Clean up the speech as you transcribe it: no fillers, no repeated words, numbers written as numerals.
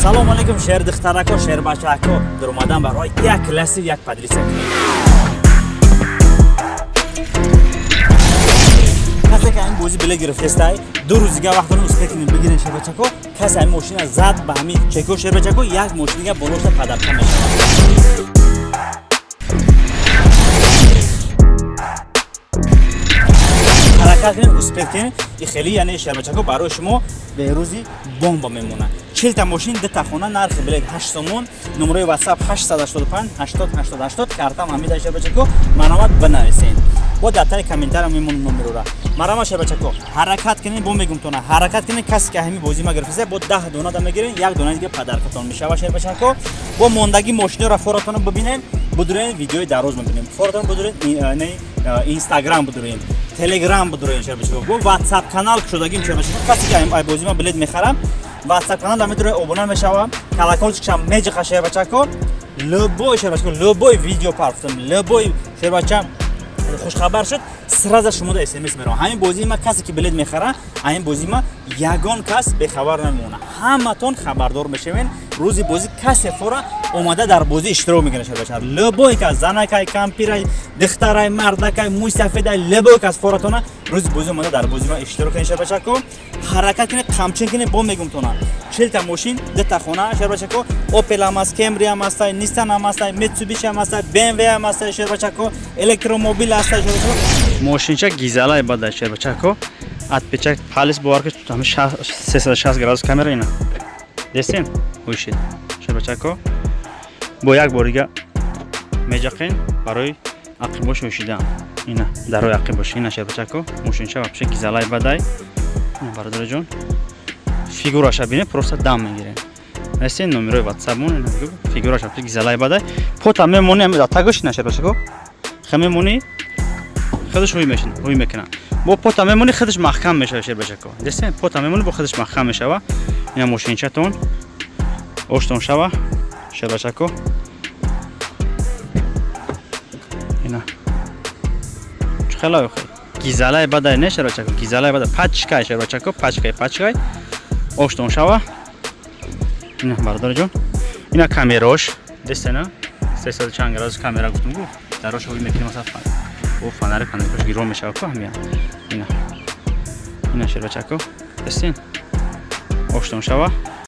Салому алейкум, шердухтарако, шербачако. Дуромадан барои як класси як поделиться. Касе ки ҳамин бозӣ билет гирифтестай, 2 рӯз дига вақт дорем, успеть кунем, бигирем, шербачако. Касе ҳамин мошина зад ба ҳамин чеко, шербачако, як мошин дига болошта подарка мешавад. Ҳаракат кунем, успеть кунем. И хеле, яъне, шербачако, барои шумо берӯзи бомба мемонад. 40-та мошин, дута хона, нархи билет 8 сомон, номерои WhatsApp 885 80 80 80, картам ҳамида, шербачако, маромад бинависен. Бо дар таи комментария мемонам номерора. Марама, шербачако, ҳаракат кунед, бо мегумтона, ҳаракат кунед. Касе ки ҳамин бозӣ ма гирифтеса, бо 10 дона да мегирен, як дона дига подаркатон мешава, шербачако. Бо мондагӣ мошиноро форатонро бибинен, будурен, видеои дароз мебинем. Форатон будурен, Инстаграм будурен, Телеграм будурен, шербачако. Бо WhatsApp канал кушодагим, шербачако. Касе ки ай бозӣ ма билет мехарам, WhatsApp канал медуре, обуна мешавам, колокольчикшам меҷиқа, шербачако. Любой, шербачако, любой видео партам, любой, шербача, хушхабар шуд, сразу шумода смс меравам. Ҳамин бозии ма касе ки билет мехара, ҳамин бозии ма ягон кас бехабар намемонад, ҳаматон хабардор мешавен. Рӯзи бозӣ касе фора омада дар бозӣ иштирок мекунад, шербача. Любой кас, занакай, кампирай, духтарай, мардакай, мӯй сафедай, любой кас форатона рӯзи бозӣ омада дар бозии ма иштирок кунед, шербачако. Ҳаракат кунед, қамчин кунед. Бо мегумтона, 40-та мошин, дута хона, шербачако. Опел ҳам аст, Кемри ҳам астай, Ниссан ҳам астай, Митсубиши ҳам астай, БМВ ҳам астай, шербачако, электромобил астай, шербачако. Мошинча гизалай бада, шербачако. Отпечаток палец, бовар ки, ҳами 360 градус камера, ина дестен ҳуйшид, шербачако. Бо як бор дига меҷақен барои ақибош ҳушидан, ина дарои ақибош, ина, шербачако. Мошинча вообще гизалай бадай, бародараҷон. Фигураша бине, просто дам мегирем. Нестен номерои ватсапмон, фигураша вообще гизалай бадай. Пота мемони тагош, ина, шербачако, хе мемони, худаш ҳуй мекунад. Бо пота мемони, худаш маҳкам мешава, шербачако. Дестен, пота мемони, бо худаш маҳкам мешава. Ина мошинчатон, оштон шава, шербачако. Ина чхела гизалай бадай, не, шербачако, гизалай бадай, пачкай, шербачако, пачкай, пачкай, оштон шава. Ина, бародарҷон, ина камерош, дестена, 300 чанд градус камера гуфтум гу, дарош ҳуй мекунем, масалан, бо фонари, фонарикош гирон мешава ку ҳамия. Ина, ина, шербачако, дестен, оштон шава.